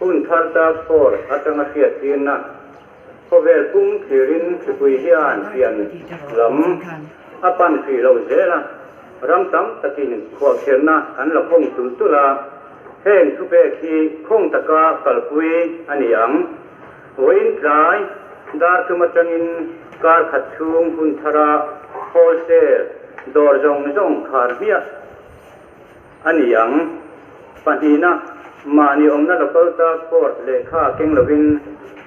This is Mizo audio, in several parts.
Hun thar task force atanga hriattirna khawvel pum thlirin hripui hian pian lam a pan hrih lo zel a, ram tam takin khuahkhirhna an la khawng tulh tulh a, heng thupek hi khawng taka kalpui a ni ang. Vawiin tlai dar thum atangin kar khat chhung hun thara wholesale dawr zawng zawng khar hmiah a ni ang. Pahnihna, mahni awmna local task force lehkha keng lovin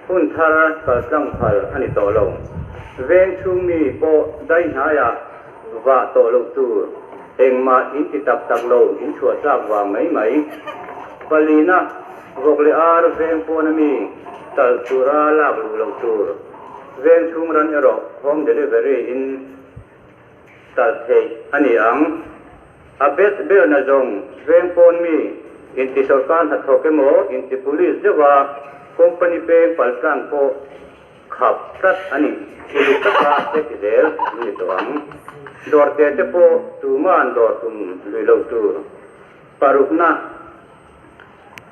hun thar kaltlang phal a ni tawh lo. Veng chhung mi pawh dai hnaiah vah tawh loh tur, engmah in ti tak tak lo in chhuah chak vang mai mai. Palina, vawk leh ar veng pawna mi talh tura lak luh loh tur. Veng chhung ran erawh home delivery in Talh theih a ni ang. A bet berna zawng veng pawn mi inti sorkar hnathawk emaw inti police deuha company peng paltlang pawh khap tlat a ni. Uluk taka check zel an ni tawh ang. Dawr te te pawh tuma'n dawr tum lui lo tur. Parukna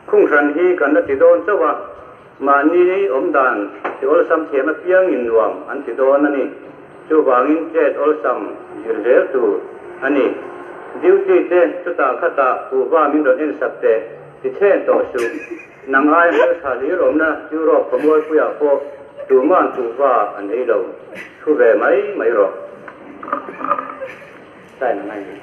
Khunghran hi kan la ti dawn chauh a, mahni awmdan ti awlsam thiam apiangin nuam an ti dawn a ni. Chuvangin chet awlsam zir zel tur a ni. Duty te chutah khatah kuhva min rawn ensak teh ti chhen tawh suh. Nang ai hmeltha hlir awmna Europe khawmualpuiah pawh tuma'n kuhva an ei lo. Thu ve mai mai rawh. Sign a ngai ni.